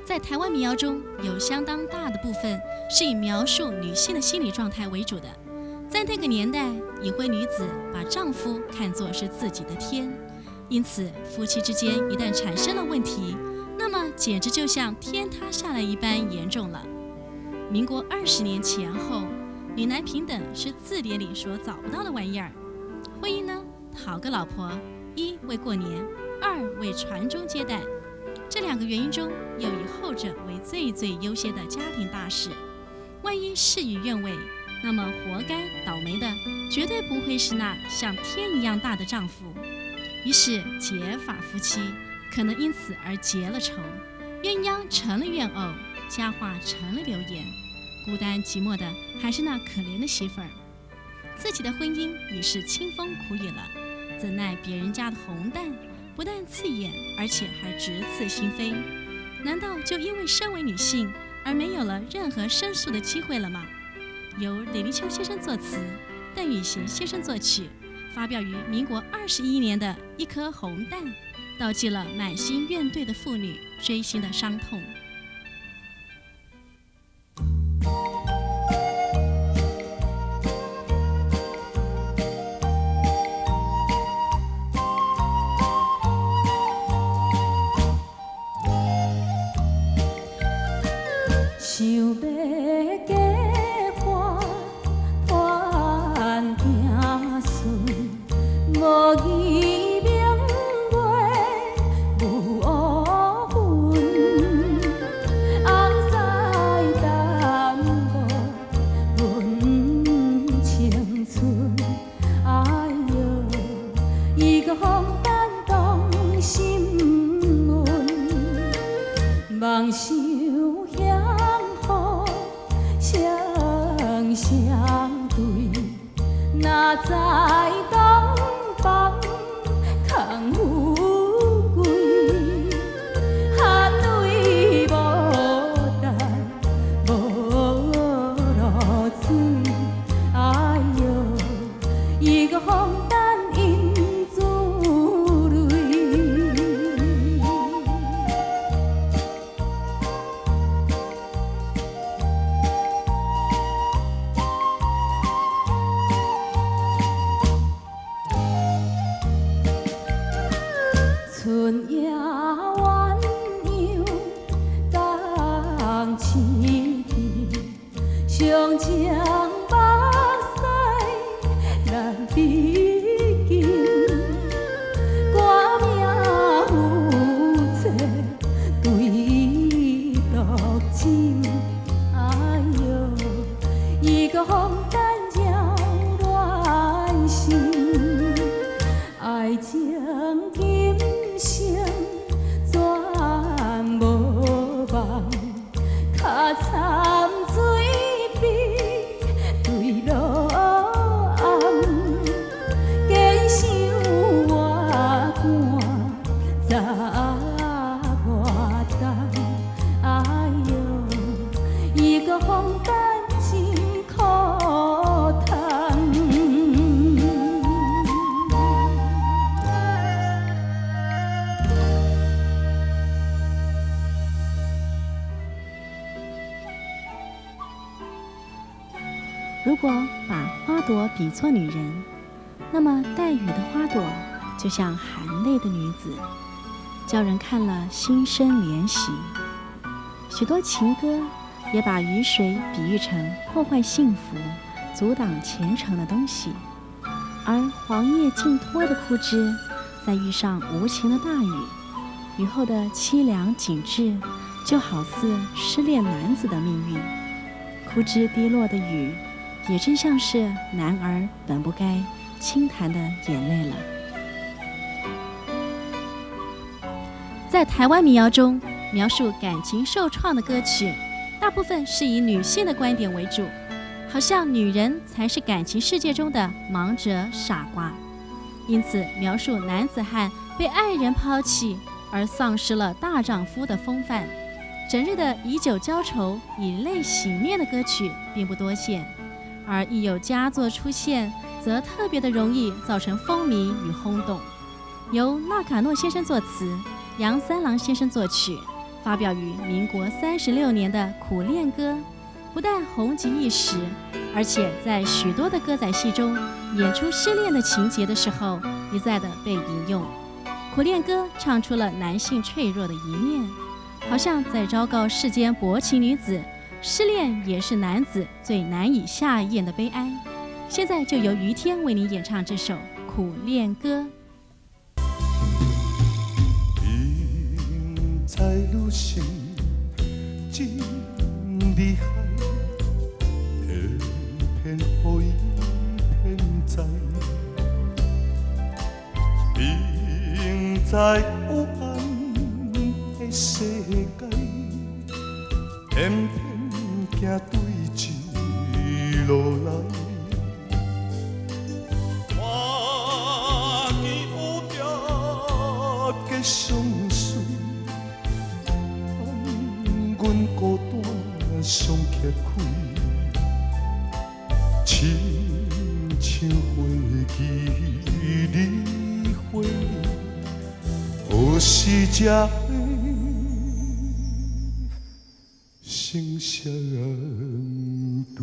在台灣民謠中有相當大的部分是以描述女性的心理狀態為主的。在那個年代，已婚女子把丈夫看作是自己的天，因此夫妻之間一旦產生了問題，那麼簡直就像天塌下來一般嚴重了。民國20年前後，女男平等是字典裡所找不到的玩意兒。婚姻呢，討個老婆，一為過年，二為傳宗接代。這兩個原因中，又以後者為最最優先的家庭大事。萬一事與願違，那麼活該倒霉的絕對不會是那像天一樣大的丈夫。於是結髮夫妻可能因此而結了仇，鴛鴦成了怨偶，佳話成了流言。孤單寂寞的還是那可憐的媳婦兒。自己的婚姻已是清風苦雨了，怎奈別人家的紅蛋不但刺眼，而且還直刺心扉。難道就因為身為女性而沒有了任何申訴的機會了嗎？由李立秋先生作詞，鄧雨賢先生作曲，發表於民國21年的《一顆紅蛋》，道盡了滿心怨懟的婦女錐心的傷痛。想欲嫁花团子孙，无义明月无乌云，翁婿耽误阮青春。哎哟，一个红蛋动心门，梦想幸福双相对，哪知洞房空富贵，汗泪无值无露水。哎哟，一个红蛋引珠泪。春夜鸳鸯共青枝，相情目屎难比肩。歌名夫妻对独枕，哎哟，一个红蛋扰乱心，愛情今生全無望，較慘水邊對落紅，堅想偌寒，早偌冬，哎哟，一個紅蛋真苦通。如果把花朵比作女人，那麼帶雨的花朵就像含淚的女子，叫人看了心生憐惜。許多情歌也把雨水比喻成破壞幸福、阻擋前程的東西，而黃葉盡脫的枯枝，在遇上無情的大雨，雨後的淒涼景致，就好似失戀男子的命運。枯枝滴落的雨，也真像是男兒本不該輕彈的眼淚了。在台灣民謠中，描述感情受創的歌曲，大部分是以女性的觀點為主，好像女人才是感情世界中的盲者傻瓜。因此，描述男子漢被愛人拋棄而喪失了大丈夫的風範，整日的以酒澆愁、以淚洗面的歌曲並不多見，而一有佳作出現，則特別的容易造成風靡與轟動。由納卡諾先生作詞，楊三郎先生作曲，發表於民國36年的《苦戀歌》，不但紅極一時，而且在許多的歌仔戲中演出失戀的情節的時候，一再的被引用。《苦戀歌》唱出了男性脆弱的一面，好像在昭告世間薄情女子，失戀也是男子最難以下咽的悲哀。現在就由余天為您演唱這首《苦戀歌》。明知女性真厲害，偏偏予伊騙在。明知黑暗的世界，偏偏行對一路來。看見蝴蝶結相隨，阮孤單傷揭開，親像花期離火，何時才會成雙對？